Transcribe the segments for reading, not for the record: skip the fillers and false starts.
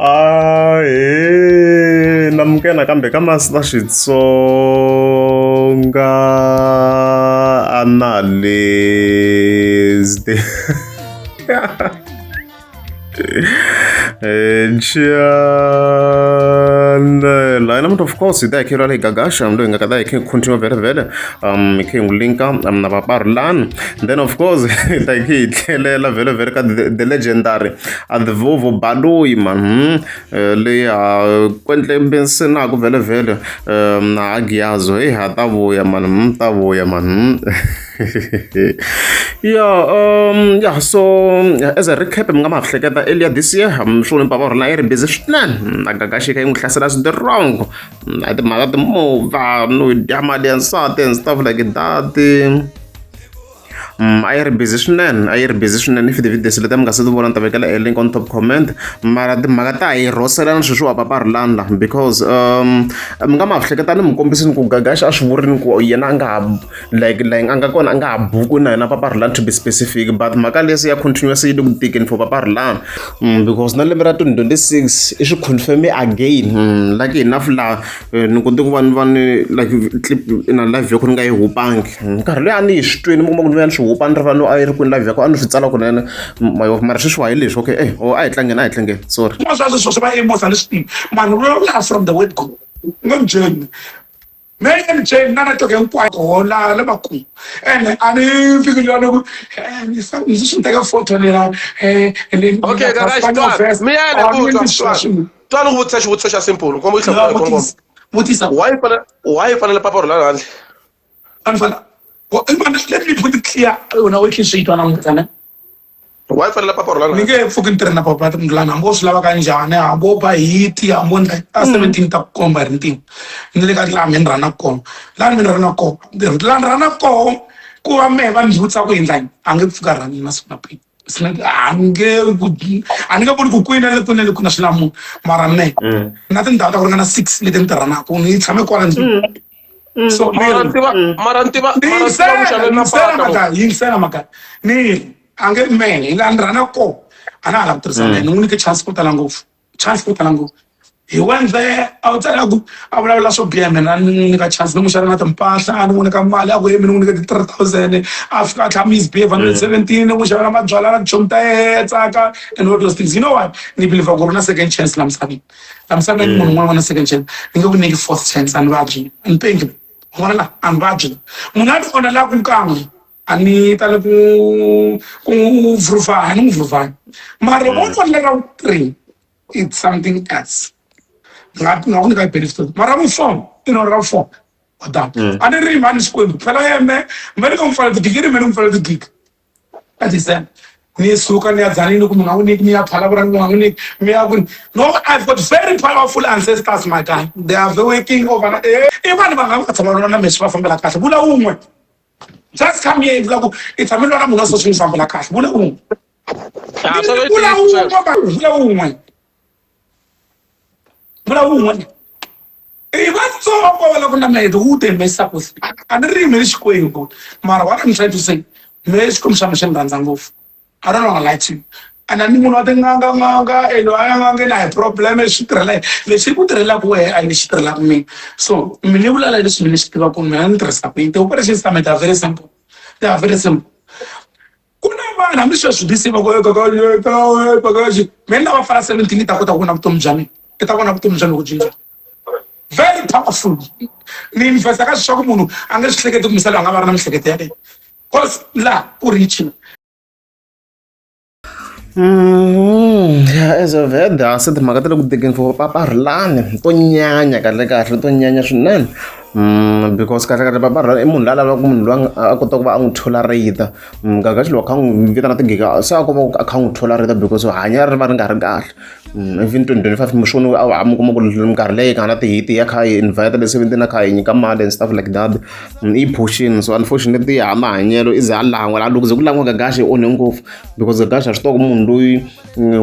Ahee namukela nakambe ka Master Xitsonga Analyst Channel namuntlha of course hi ta hi kha hi lwala hi gagasha loyi hi nga ka ta hi kha hi continue vhele vhele hi kha hi n'wi linka na vaparulani then of course hi ta hi kha hi tlhelela vhele vhele ka the legendary the vovo baloyi man leyi ha kwendlembesenaku vhele vhele na ha giyazo heyi ha ta vuya man ta vuya man ya ya so as a recap mi nga ma hleketa earlier this year swo ni papa rona yi ri busy swinene a gagaxika yi n'wi hlasela strong na timhaka timovha no dya mali ya nsati and stuff like that. A yi ri busy swinene a yi ri busy swinene if ti-videos leti mi nga se ti vona ni ta vekela e link on top comment mara timhaka ta hi rhoselana sweswiwa papa Rhulani la because mi nga ma hleketa ni mi kombisini ku Gagash a swi vurini ku yena a nga ha like like a nga kona a nga ha buku na yena papa Rhulani to be specific but mhaka leyi se ya continuous yi le ku tikeni for papa Rhulani because na lembe ra 2026 i swi confirm again like enough laha ni kote ku va ni va ni like clip na live ya ku ni nga yi hupangi nkarhi loyi a ni yi swi twini mi kuma ku ni vuya ni swi hupa ni ri va no a yi ri kwini live ya ko a ni swi tsala kunene mara sweswi wa hi leswi okay eh oh a hi tlangeni a hi tlangeni sorry swin'wana swa sweswo swi va emosa ni swi tivi vanhu vulavula from the word go u nge mi byeli me ni byeli na network hinkwayo hola le makumu ene a ni fiki liyani ku ndzi swi teka photo lera okay kakaxi miyele ku twa twa ni ku vutisa xivutiso xa simple komba yi hlamula kongoma vutisa why fanele papa rhulani handle a ni fanele let me put it clear wena u tlhe swi twa namuntlha ne why fanele papa rhulani ni nge pfuki ni tirhe na papa rhulani hambi wo swi lava ka njhani hambi wo ba hiti hambi wo ndla a 17 ta ku komba hi ri ntima ni le ka laha mi ni rhanaka kona laha mi ni rhanaka kona laha ni rhanaka kona ku va mehe va ni vutisa ku endla yini a nge pfuka rhani na siku na pini a nge a ni nge vuli ku kwini na le kwini na le kwini a swi la munhu mara mehe na tindhawu ta ku ringana 6 leti ni ti rhanaka ni tshame kwala ndlwini So mara ntiva mara ntiva mara ntiva ku xavela na pata. Yingisela maka. Ni a nge mehe hi laha ni rhana ko a na ha lava ku tirhisana na yena ni n'wi nyike chance ko tala ngopfu chance ko tala ngopfu hi wendle a wu tsala ku a vulavula swo biha mina ni n'wi nyika chance ni n'wi xavela na timpahla ni n'wi nyika mali a ku yemi ni n'wi nyika ti-3000 a fika a tlhela misbehave a ni 17 ni n'wi xavela mabyalwa na tichomi ta yehe tsaka and all those things you know what ni believe ku ri na second chance la misaveni la misaveni munhu un'wana na second chance ni nge ku nyiki fourth chance a ni vabyi a ni pengi vona la a ni vabyi munhu a ti onhelaku kan'we a ni tali ku ku vhuruvhanya ni n'wi vhuruvhanya mara loko wo onhela ra three it's something else nga nga ku nyika benefit mara vu four i no ra four wa dama a ni ri mhani xikwembu phela yeme me ni nga n'wi pfalela tigigi ri me ni n'wi pfalela tigigi ka December ni suka ni ya Dzanini ku mi nga n'wi nyiki ni ya Phalaborwa ni nga n'wi nyiki mi ya kwini no I've got very powerful ancestors my guy they are working over eh i vanhu va nga va tshama lwa na messi va fambela kahle vula wun'we just come here vula ku i tshame lwa na munhu wa so swi n'wi fambela kahle vula wun'we vula wun'we vula wun'we vula wun'we i vatsongo va la ku na mehe who they mess up with a ni rimi ni xikwembu mara what I'm trying to say mehe xikwembu xa mina xi ni rhandza ngopfu I don't wanna lie to you and a ni munhu wa tin'anga n'anga ene a n'anga na hi problem swi tirhela lexi ku tirhelaka wehe a hi lexi tirhelaka mina so mi ni vula leswi mina ni swi tivaka mina ni tirhisaka yini ti-operations ta mina they are very simple they are very simple ku na vanhu hambi sweswi dc va ku me ni lava fana 17 i ta kota ku vona vutomi bya mina i ta vona vutomi bya mina ku cinca very powerful ni investa ka swilo swa ku munhu a nge swi hleketi ku misalo a nga va ri na miehleketo yaleyo cause laha ku rich. Yeah, as of head se timhaka ta le ku tekeni for papa Rhulani to nyanya kahle kahle to nyanya swinene because kahle kahle papa Rhulani i munhu loyi a lavaka munhu loyi a kota ku va a n'wi tolerate Gagashi loko a kha a n'wi vitana tigega se a kuma ku a kha a n'wi tolerate because hanya ri va ri nga ri kahle even 2025 mixoni a mi kuma ku minkarhi leyi nga na ti-hit ya kha yi invite le 17 a kha yi nyika mali and stuff like that yi phushini so unfortunately ha mahanyelo i ze a lan'wa la loko ze ku lan'wa Gagashi i onhe ngopfu because Gagashi ha swi tiva ku munhu loyi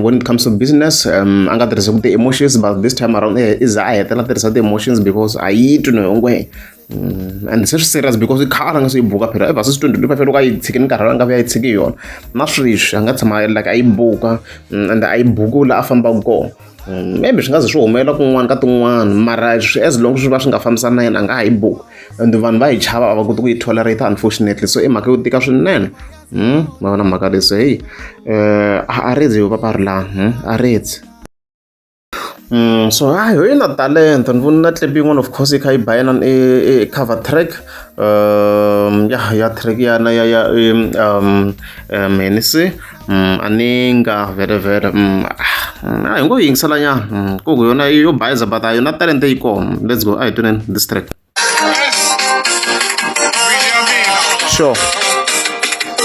when it comes to business a nga tirhisiku ti-emotions but this time around i ze a hetelela tirhisa ti-emotions because a yi twi no yingwe. And se swi serious because i khale a nga se yi buka phela ever since 2025 loko a yi tshike nkarhi a nga vuya yi tshike yona na sweswi a nga tshama like a yi buka and a yi buki la a fambaka kona. Maybe swi nga ze swi humelela kun'wana ka tin'wana mara as long swi va swi nga fambisani na yena a nga ha yi buki and vanhu va yi chava a va koti ku yi tolerate unfortunately so i mhaka yo tika swinene. Ma vona mhaka leyi so heyi a redzi yo papa Rhulani a redzi. So hayi ho yi na talenta ni vona na clip yin'wana of course yi kha yi ba yena i cover track ya ya track ya na ya ya Hennessy a ni nga vhele vhele a hi ngo yingisela nyana ku ku yona yo bayiza but a yona talenta yi kona let's go a hi twaneni this track. Sure.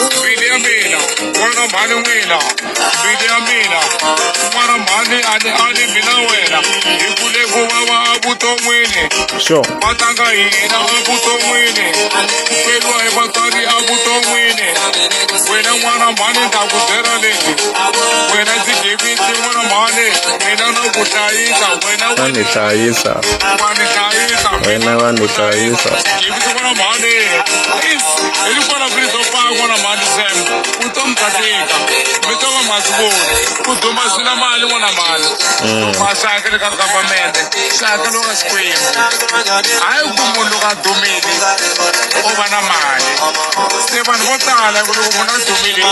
Mbilu ya mina n'wana mhani n'wina mbilu ya mina n'wana mhani ani ani mina wena hi kule ku vava evuton'wini Sure. va tlanga hina evuton'wini ku feriwa hi vatswari evuton'wini wena n'wana mhani ni ta ku byela lexi wena xigevisi n'wana mhani mina no ku hlayisa wena Va ni hlayisa. Wa ni hlayisa Wena wa ni hlayisa. Gevisi n'wana mhani hi rikwala Freedom Park n'wana mhani Sam vutomi bya tika mi to va masivoni ku duma swi na mali n'wana mhani duma swi hakele ka government swi hakeliwa ka Xikwembu hayi ku munhu loko a dumile o va na mali se vanhu vo tala ku loko munhu a dumile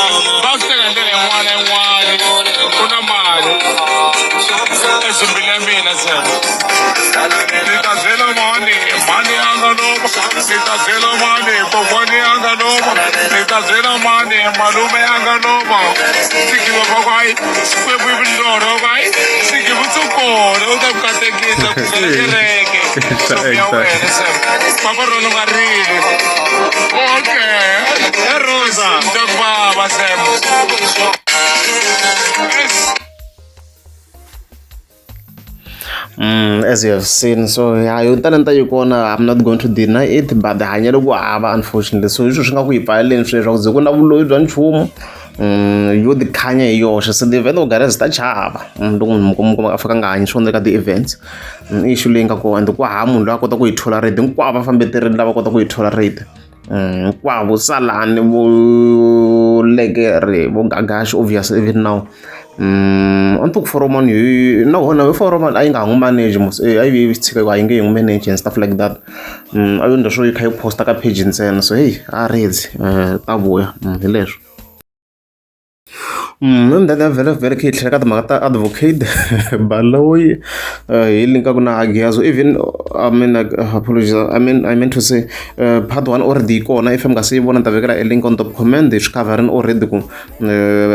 va swi teka hi ndlela yin'wana na yin'wana u na mali ezimbili ya mina se ni ta byela mani mani a nga lova ni ta byela mani kokwani a nga lova ni ta byela mani malume a nga lova sikiwa vakwai Xikwembu i vundlorho vai sikivu tsukona u ta ku katekisa ku nghena kereke sofi ya wena sam papa rona u nga rili okay e rosa ta ku vava sam. As you have seen so ya yo talenta yi kona I'm not going to deny it but hanyelo ku hava unfortunately so hi swi nga ku yi pfaleleni sweswo ku ze ku na vuloyi bya nchumu yo ti khanya hi yoxe se ti-event organizers ta chava loko munhu mi kuma a fika a nga hanyi swona eka ti-events i issue leyi nga kona and ku hava munhu loyi a kota ku yi tolerate hinkwavo va fambeterile lava kota ku yi tolerate. Hinkwavo Salani vo Legere vo Gagash obvious even now a ni to ku Foromani hi na wona hi Foromani a yi nga ha n'wi manage mos a yi tshika ku a yi nge he n'wi manage and stuff like that a yo endla swo yi kha yi post-a ka page ntsena so heyi a redzi ta vuya hi leswo. And then vhele vhele khe hi tlhela ka timhaka ta advocate Baloyi hi linkaku na Hagiazo even I mean like apologies I mean I meant to say part one already yi kona if mi nga se yi vona ni ta vekela e link on top comment hi swi cover-ini already ku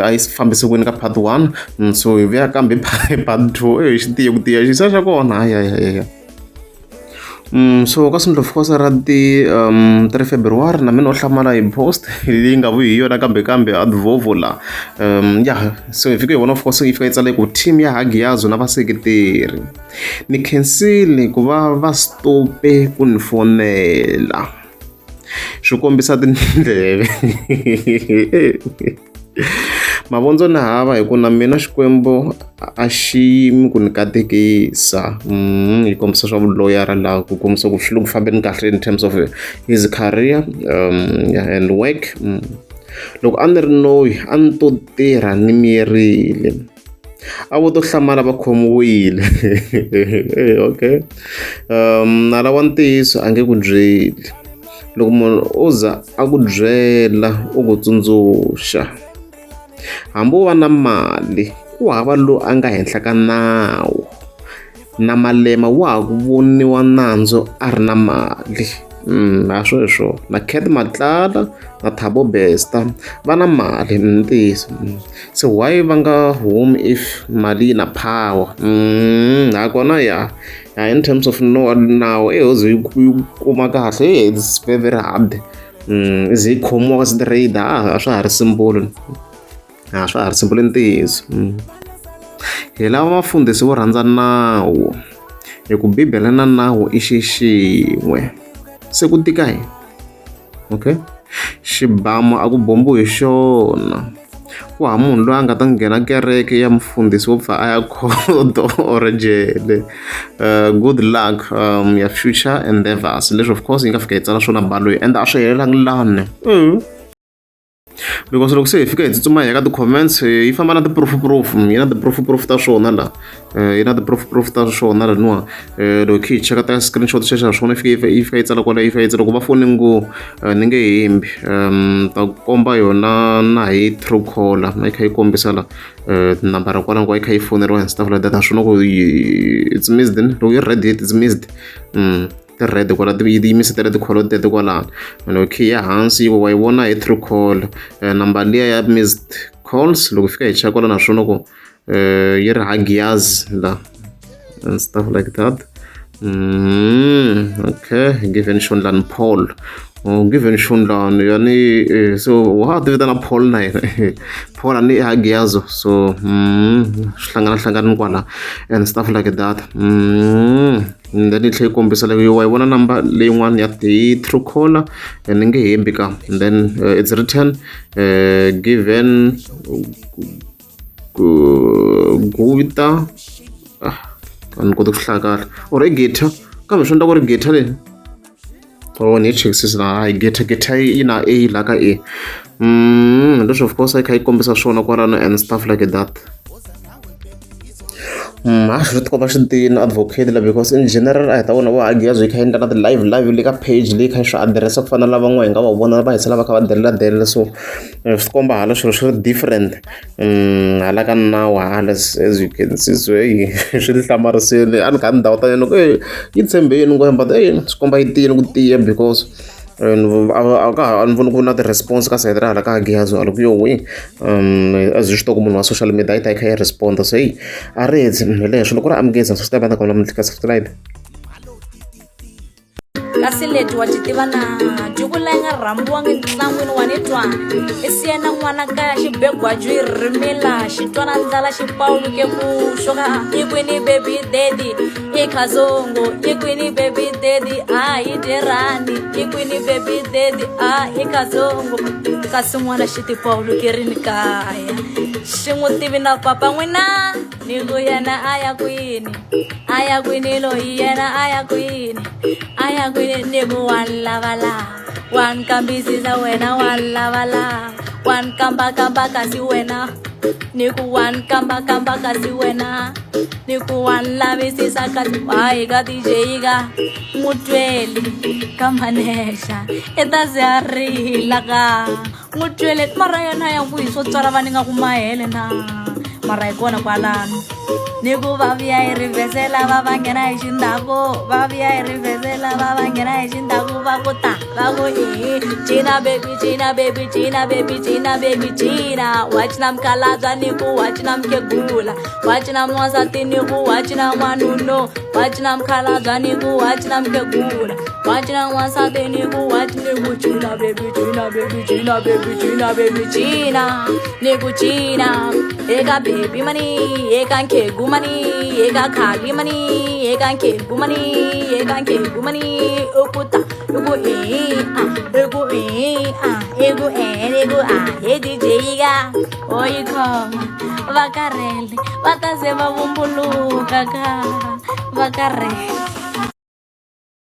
a yi fambise kwini ka part one so hi vuya kambe hi part two e xi tiye ku tiya xisa xa kona hayi hayi hayi. So ka Sundlo of course ra ti 3 February na mina u hlamala hi post leyi nga vuyi hi yona kambe kambe advovo la ya so hi fike hi vona of course yi fika yi tsale ku team ya Hagiyazo na vaseketeri ni khensile ku va va stope ku ni fonela swi kombisa tindleve Mavondzo ni hava hi ku na mina Xikwembu a xi yimi ku ni katekisa yi kombisa swa vuloyara laha ku kombisa ku swi le ku fambeni kahle in terms of his career and work. Loko a ni ri noyi a ni to tirha ni miyerile a vo to hlamala va khomiwile okay nala wa ntiyiso a nge ku byeli. Loko munhu o za a ku byela u ku tsundzuxa hambi wo va na mali ku hava loyi a nga henhla ka nawu na Malema wa ha ku voniwa nandzu a ri na mali a sweswo na Cat Matlala na Thabo Bester va na mali i ntiyiso se why va nga humi if mali yi na power nakona ya. Ya in terms of no nawu e ho ze yi kuma kahle hey it's very very hard i ze yi khomiwa ka straight a swa ha ri simple a swa ha ri simple ntiyiso hi lava vafundhisi vo rhandza nawu hi ku bibele na nawu i xi xin'we se ku tika yini okay xibamu a ku bombiwi hi xona. Ku hava munhu loyi a nga ta nghena kereke ya mufundhisi wo pfa a ya khoto or jele. Good luck ya future endeavors. Leswi of course yi nga fika yi tsala swona Baloyi ende a swi helelangi lani. Because loko se hi fika hi tsutsuma hi ya ka ti-comments yi famba na ti-proof proof yi na ti-proof proof ta swona la yi na ti-proof proof ta swona laniwa loko hi kha hi cheka ta screenshot xexo swona yi fika yi fika yi tsala kwala yi fika yi tsala ku va foni ngo ni nge hembi ta komba yona na hi true caller yi kha yi kombisa la tinambara kwala ku yi kha yi foneriwa and stuff like that naswona ku it's missed loko yi red it's missed. Ti-red kwala ti yimisitele ti-call teto kwalano and okay ya hansi yi wa yi vona hi true call number liya ya missed calls loko fika hi cheka kwala naswona ku yi ri hagiaz la and stuff like that. Okay, given Shonlan Paul. Oh, given Shonlan yani so wa ti vitana Paul na yena Paul ani hagiazo so swi hlangana hlangana kwala and stuff like that. And then yi tlhela yi kombisa like wa yi vona number leyin'wana ya hi true caller ni nge hembi ka and then it's written given Gupta a ni koti ku hlaya kahle or i Gita kambe swi endla ku ri Gita leyi oh ni yi chekisisi la hayi Gita Gita yi na A la ka E leswi of course yi kha yi kombisa swona kwalano and stuff like that. A swi tikomba swi tiyini advocate la because in general a hi ta vona vo Hagiazo yi kha yi endla na ti-live live le ka page leyi kha yi swi adirese ku fana na lavan'wana hi nga va vona va hetelela va kha va delela delela so swi komba hala swilo swi ri different hala ka nawu hala as you can see so heyi swi ni hlamarisile a ni kha ni dawuta nyana ku e yi tshembe yini ngopfu but eyi swi komba yi tiyile ku tiya because a ka ha ni voni ku na ti-response ka sayiti ra hala ka Hagiazo a loko yo we as hi swi tiva ku munhu wa social media yi ta yi kha yi respond so heyi a ri hetsi hi le henhla loko ri amukeza subscribe a ta kombela mi tlika subscribe. Kasi leti wa ti tiva na duku la nga rhambiwangi ntlangwini wa ni twa i siya na n'wana kaya xibegwaju yi rimila xi twa na ndlala xi pawuluke ku xoka i kwini baby daddy i khazongo i kwini baby daddy a yi dyerani i kwini baby daddy a i khazongo kasi n'wana xi ti pawulukerini kaya xi n'wi tivi na papa n'wina ni ku yena a ya kwini a ya kwini loyi yena a ya kwini a ya kwini ni ku wa lavalava wa ni kambisisa wena wa lavalava wa ni kambakamba kasi wena ni ku wa ni kambakamba kasi wena ni ku wa ni lavisisa kasi hayi ka DJ ka mutweli ka manexa i ta ze a rila ka n'wi twele mara yena ya ku hi swo tswala va ni nga ku mahele na mara hi kona kwalano ni ku va vuya hi rivhesela va va nghena hi xindzhaku va vuya hi rivhesela va va nghena hi xindzhaku va ku ta va ku ihi cina baby cina baby cina baby cina baby cina wa cina mukhalabya ni ku wa cina mukhegula wa cina n'wansati ni ku wa cina n'wanuno wa cina mukhalabya ni ku wa cina mukhegula wa cina n'wansati ni ku wa ni ku cina baby cina baby cina baby cina baby cina ni ku cina eka baby mani eka nkhegu mani eka khali mani eka nkhegu mani eka nkhegu mani u ku ta u ku i a u ku i a i ku e ni ku a he DJ ka o yi khoma va karhele va ta ze va vumbuluka ka va karhele.